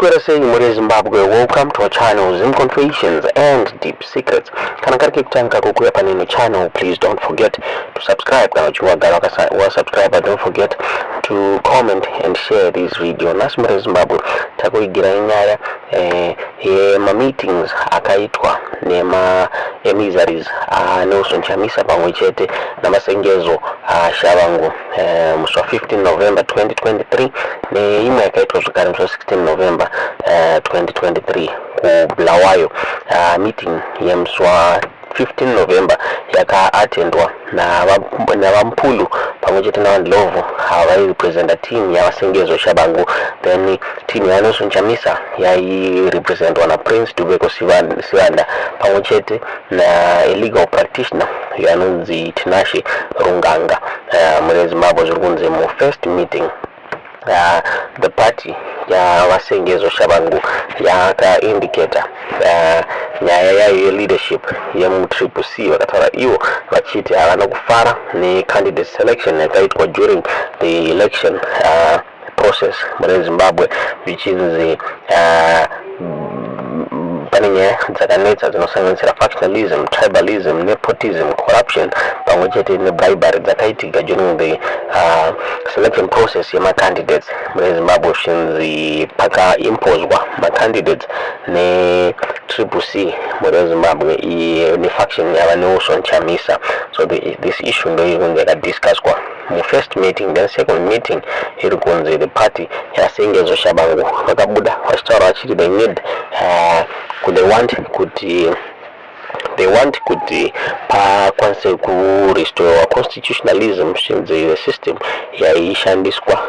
Maswera sei muri Zimbabwe? Welcome to our channel, Zim Confessions and Deep Secrets. Kana kari kekutanga kukuya panino channel, please don't forget to subscribe. Kana uchinge wagara wasubscribe, don't forget to comment and share this video. Nhasi muri Zimbabwe takuigirai nyaya yemameetings akaitwa nemaemissaries aNelson Chamisa pamwe chete naVaSengezo Tshabangu musi wa15 November 2023, neimwe yakaitwa zvakare musi wa16 November 2023 kuBulawayo. Meeting yemusi wa15 November yakaatendwa navaMphulu pamwe chete naVaNdlovu, ava vairepresenta team yavaSengezo Tshabangu. Then team yaNelson Chamisa yairepresentwa naPrince Dubeko Sibanda pamwe chete nalegal practitioner yanonzi Tinashe Runganga. Mune Zimbabwe, zviri kunzi mufirst meeting, the party yavaSengezo Tshabangu yakaindicata nyaya yayo yeleadership yemuTriple C. Vakataura ivo vachiti havana kufara necandidate selection yakaitwa during the election process mune Zimbabwe, zvichinzi pane nyaya dzakanetsa dzinosanganisira factionalism, tribalism, nepotism, corruption pamwe chete nebribery dzakaitika during the selection process yemacandidates mune Zimbabwe, zvichinzi pakaimposwa macandidates neTriple C mune Zimbabwe nefaction yava Nelson Chamisa. So this issue ndo iri kunzi yakadiscusswa mufirst meeting. Then second meeting iri kunzi the party yaSengezo Tshabangu vakabuda vachitaura vachiti they want kuti pakwanise kurestorewa constitutionalism, zvichinzi the system yaishandiswa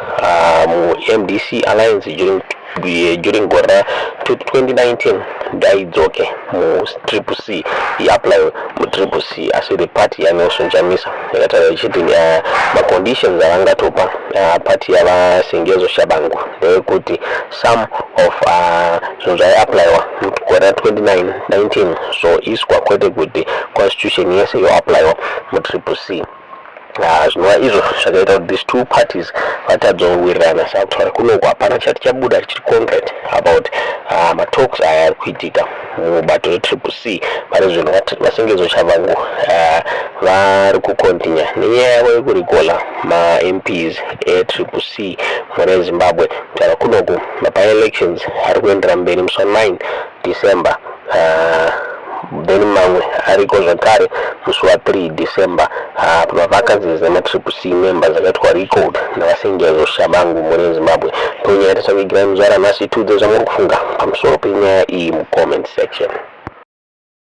muMDC Alliance during gore ra2019 ngaidzoke muTriple C, iapply muTriple C. Asi the party yaNelson Chamisa yakataura ichiti maconditions avangatopa party yavaSengezo Tshabangu ndeyekuti some of zvinhu zvaiapplyiwa mugore ra2019 zvoiswa, kwete kuti constitution yese yoapplyiwa muTriple C. Zvinova izvo zvakaita kuti these two parties vatadzowirirana. Saka kutaura kunoku hapana chati chabuda chiri concrete about matalks aya ari kuitika mubato reTriple C. Vari zvino vaSengezo Tshabangu vari kucontinue nenyaya yavo yekurecalla maMPs eTriple C mune Zimbabwe. Kutaura kunoku maby-elections ari kuendera mberi musi wa9 December, then mamwe ariko zvakare musi wa3 December pamavacancies emaTriple C members akaitwa recalled navaSengezo Tshabangu mune Zimbabwe. Tonyaya tasakuigirai muzuva ranhasi. Tiudze zvamuri kufunga pamusoro penyaya iyi mucomment section.